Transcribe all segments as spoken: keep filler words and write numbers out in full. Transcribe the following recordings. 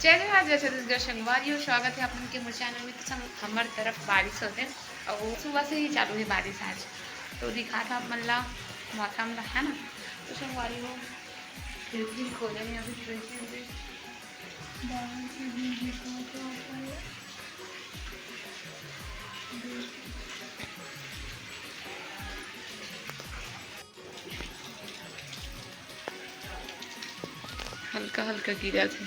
जय जोहार, जय छत्तीसगढ़ संगवारी हो, स्वागत है आप मन के मोर चैनल में। तो संग-, हमर तरफ बारिश होथे और सुबह से ही चालू है बारिश आज। तो दिखात हँव आप मन ला मौसम ला, है ना। तो संगवारी हो, खिड़की खोले में अभी खिड़की उड़की हल्का हल्का गिरत हे।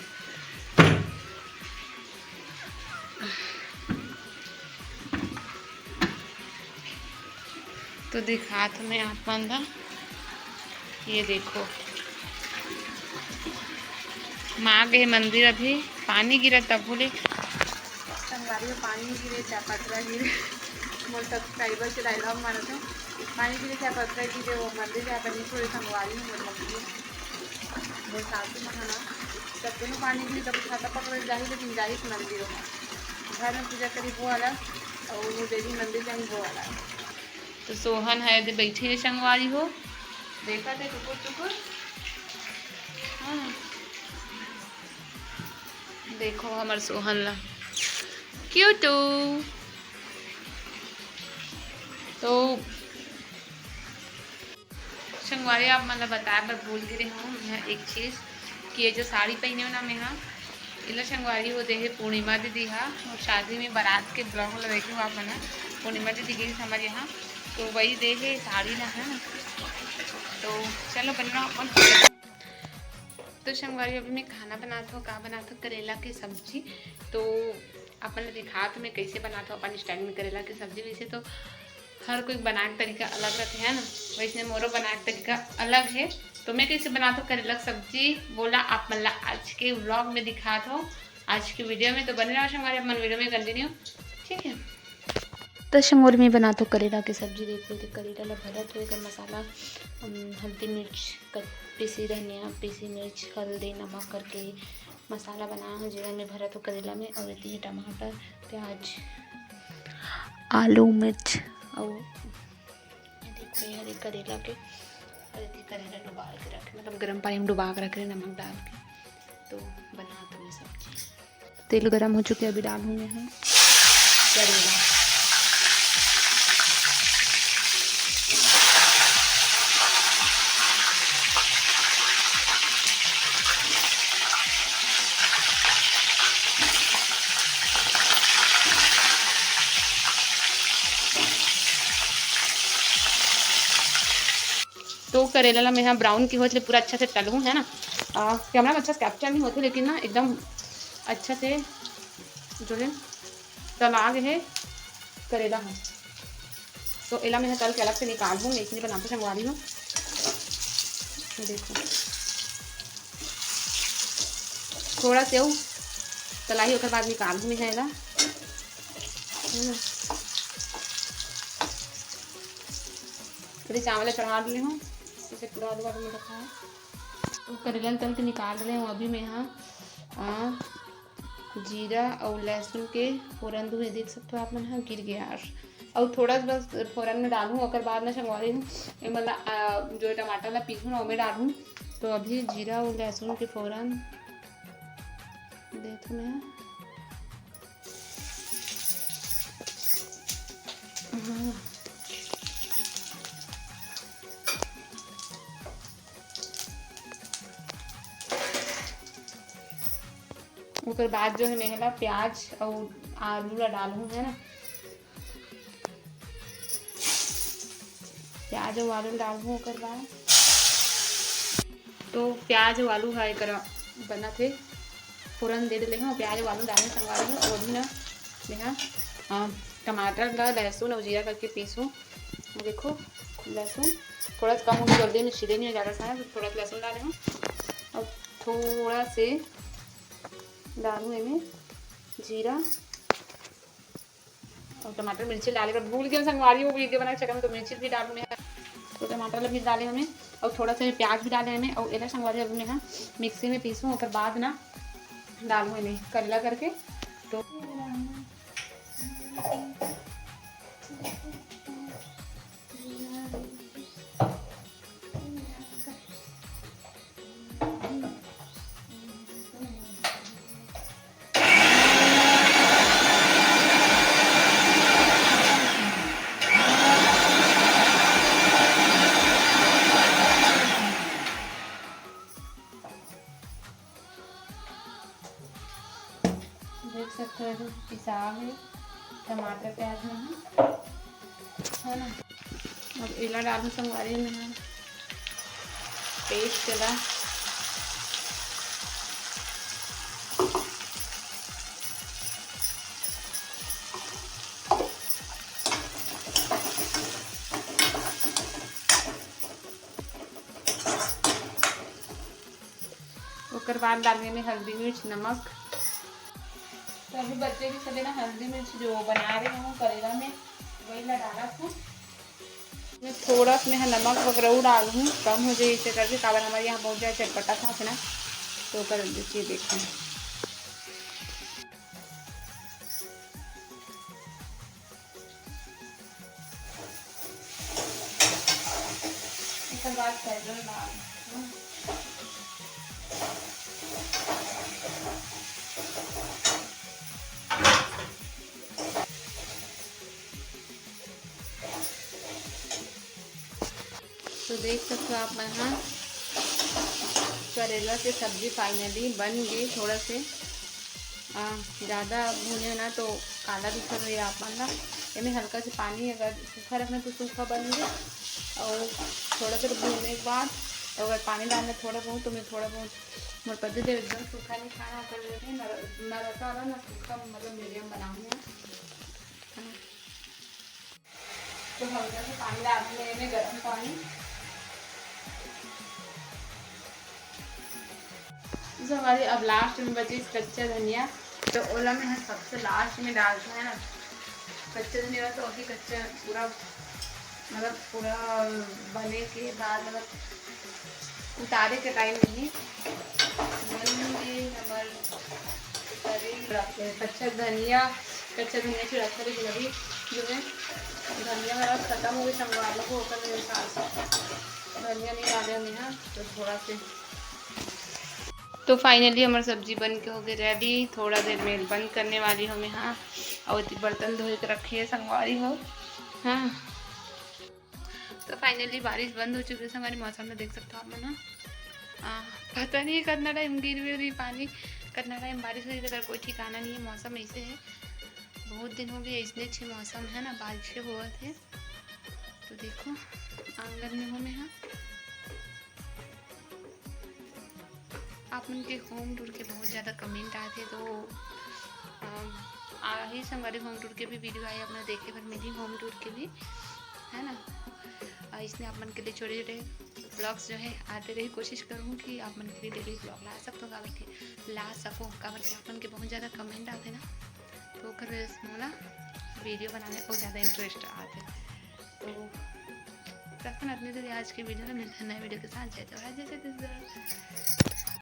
तो दिखात हँव मैं आप मन ला, ये देखो, माँ गे मंदिर, अभी पानी गिरत तभो ले। संगवारी हो, पानी गिरे, चापतरा गिरे, मोर subscriber के dialogue मारत हे, पानी गिरे, चापतरा गिरे, वो मंदिर जाए बर नहीं छोड़े संगवारी हो, मोर मम्मी, मोर सासू माँ ह ना, जब कोनो पानी गिरे, तब छाता पकड़ जाही, लेकिन जाही मंदिर में, घर में पूजा करी वो अलग, और वो देवी मंदिर जाही वो अलग। तो सोहन ह एदे बइठे हे संगवारी हो, देखत हे टुकुर टुकुर। हाँ, देखो हमर सोहन ला, क्यूटू। तो संगवारी, आप मन ला बताए बर भूल गे हँव मैं एक चीज, कि ये जो साड़ी पहिने हँव ना मैं ह, एला संगवारी हो दे हे पूर्णिमा दीदी हा, और शादी में बारात के vlog ला देखे हो आप मन ह, पूर्णिमा दीदी गिस हमर यहाँ, तो वही दे हे साड़ी ला, है ना। तो चलो बनना अपन। तो संगवारी, अभी मैं खाना बनात हँव, का बनात हँव, करेला के सब्जी। तो अपन ला दिखात हँव मैं कैसे बनात हँव अपन style में करेला के सब्जी। वैसे तो हर कोई बनाए के तरीका अलग रहिथे, है ना, वैसने मोरो बनाए के तरीका अलग हे। तो मैं कैसे बनात हँव करेला के सब्जी, वोला आप मन ला आज के vlog में दिखात हँव, आज के video में। तो बने रहो संगवारी, आप मन video में continue, ठीक है। तो संगवारी, मैं बनात हँव करेला के सब्जी। देखो, ये करेला ला भरत हँव, एकर मसाला, अम, हल्दी, मिर्च, कच-, पीसी धनिया, पीसी मिर्च, हल्दी, नमक करके मसाला बनाए हँव, जेला मैं भरत हँव करेला में। और एती टमाटर, प्याज, आलू, मिर्च, और ये देखो, ये हरे करेला के, और ये करेला डुबा के रखे, मतलब गरम पानी में डुबा के रखे, नमक डाल के। तो बनात हँव मैं सब्जी। तेल गरम हो चुके, अभी डालहूँ मैं ह करेला। तो करेला ला मैं ह brown के होत ले पूरा अच्छा से तलहूँ, है ना। आ, camera में अच्छा से capture नहीं होथे, लेकिन ना एकदम अच्छा से जो है तला गे हे करेला ह। तो एला मैं ह तल के अलग से निकालहूँ, मैं इसने बनाते संगवारी हूँ। देखो, थोड़ा से अउ तलाही, ओकर बाद निकालहूँ मैं ह एला। हम्म। थोड़ी चावल चढ़ा डले हूँ, इसे पूरा आलू वालू में रखा है। तो करेला तल के निकाल रहे हूँ अभी मैं ह, आ, जीरा अउ लहसुन के फोरन दूँ, देख सकते हो आप मन ह, गिर गया। अउ थोड़ा सा बस फोरन में डालहूँ, ओकर बाद में संगवारी हूँ, ए, मतलब, आ, जो टमाटर ला पीसूँ ना, ओमे डालहूँ। तो अभी जीरा अउ लहसुन के फोरन देत हूँ मैं। हाँ। ओकर बाद जो है मैं एला प्याज अउ आलू ला डालहूँ, है ना। प्याज अउ आलू डालहूँ ओकर बाद। तो प्याज अउ आलू ह एकर बनत हे, फोरन दे देले हूँ, प्याज अउ आलू डालने संगवारी हूँ। अउ अभी ना मैं ह, अ, टमाटर ला लहसुन अउ जीरा करके पीसूँ। देखो लहसुन थोड़ा सा कम हो गया, जल्दी में छिले नहीं हो, ज़्यादा सारा, तो थोड़ा सा लहसुन डाले हूँ। अब थोड़ा से डालूँ एमे जीरा और टमाटर, मिर्ची डाले बर भूल गए संगवारी, वो वीडियो बनाए के चक्कर में। तो मिर्ची भी डालूँ मैं, तो टमाटर भी डाले हमें और थोड़ा सा प्याज भी डाले हमें और एला संगवारी अभी मैं ह मिक्सी में पीसूँ, ओकर बाद ना डालूँ एमे करेला करके। तो देख सकते हो, अभी पिसा हे टमाटर प्याज मन ह, है ना। अब एला डालहूँ संगवारी में, पेस्ट ला। ओकर बाद डालने में हल्दी मिर्च, नमक। तो अभी बच्चे के सबे ना हल्दी मिर्च जो बना रहे हूँ करेला में, वही ला डालत हूँ। मैं थोड़ा सा मैं नमक वगैरह डालहूँ, कम हो जाए इसे करके, काबर हमारे यहाँ बहुत ज़्यादा चटपटा खाथे ना, तो ओकर वजह से देखें। एकर बाद सैजन डाल। तो देख सकते हो आप मन हा, करेला के सब्जी finally बन गई। थोड़ा से आ, ज़्यादा भूने ना तो काला दिखत होही आप मन ला। एमे हल्का से पानी, अगर सूखा रखना तो सूखा बन जाए, और थोड़ा देर भूने के बाद अगर पानी डालना थोड़ा बहुत, तो मैं थोड़ा बहुत, मोर पति देव एकदम सूखा नहीं खाना, ओकर लिए ना, ना रसा वाला ना सूखा, मतलब मीडियम बनाऊंगी। तो हल्का सा पानी डाल दिया, एमे गरम पानी। जो हमारे अब लास्ट में बची कच्चा धनिया, तो ओला मैं सबसे लास्ट में डालती हूँ, है ना। कच्चा धनिया तो अभी कच्चा पूरा, मतलब पूरा बने के बाद, मतलब उतारे के टाइम में ही बन गई हमार कच्चा धनिया, कच्चा धनिया छिड़कता, लेकिन अभी जो है धनिया मेरा खत्म हो गई, संगवारी को होता मेरे साथ धनिया नहीं डाले हमने यहाँ, तो थोड़ा से। तो finally हमारी सब्जी बन के हो गई ready। थोड़ा देर में बंद करने वाली हूँ मैं, हाँ, और इतनी बर्तन धोए के रखी है संगवारी हो, हाँ। तो finally बारिश बंद हो चुकी है, हमारे मौसम में देख सकते हो आप मन, हाँ। आ, पता नहीं कितना टाइम गिर भी रही पानी, कितना टाइम बारिश हुई, अगर कोई ठिकाना नहीं है। मौसम ऐसे है, बहुत दिन हो गए इसने अच्छे मौसम है ना, बारिश हुआ थे। तो देखो आंगन में हूँ मैं, हाँ। आप मन के होम टूर के बहुत ज़्यादा कमेंट आए थे, तो अम, आ ही संगवारी होम टूर के भी वीडियो आए अपना देखे बर मिली, होम टूर के भी, है ना। और इसने आप मन के लिए छोटे छोटे ब्लॉग्स जो है आते रही, कोशिश करूँ कि आप मन के लिए डेली ब्लॉग ला सकूँ, काबर के ला सकूँ, काबर के आप मन के बहुत ज़्यादा कमेंट आते ना, तो ओकर वजह से मोला वीडियो बनाने में बहुत ज़्यादा इंटरेस्ट आते। तो रखन अपने लिए आज के वीडियो में, मिलते हैं नए वीडियो के साथ। जय जोहार, जय छत्तीसगढ़।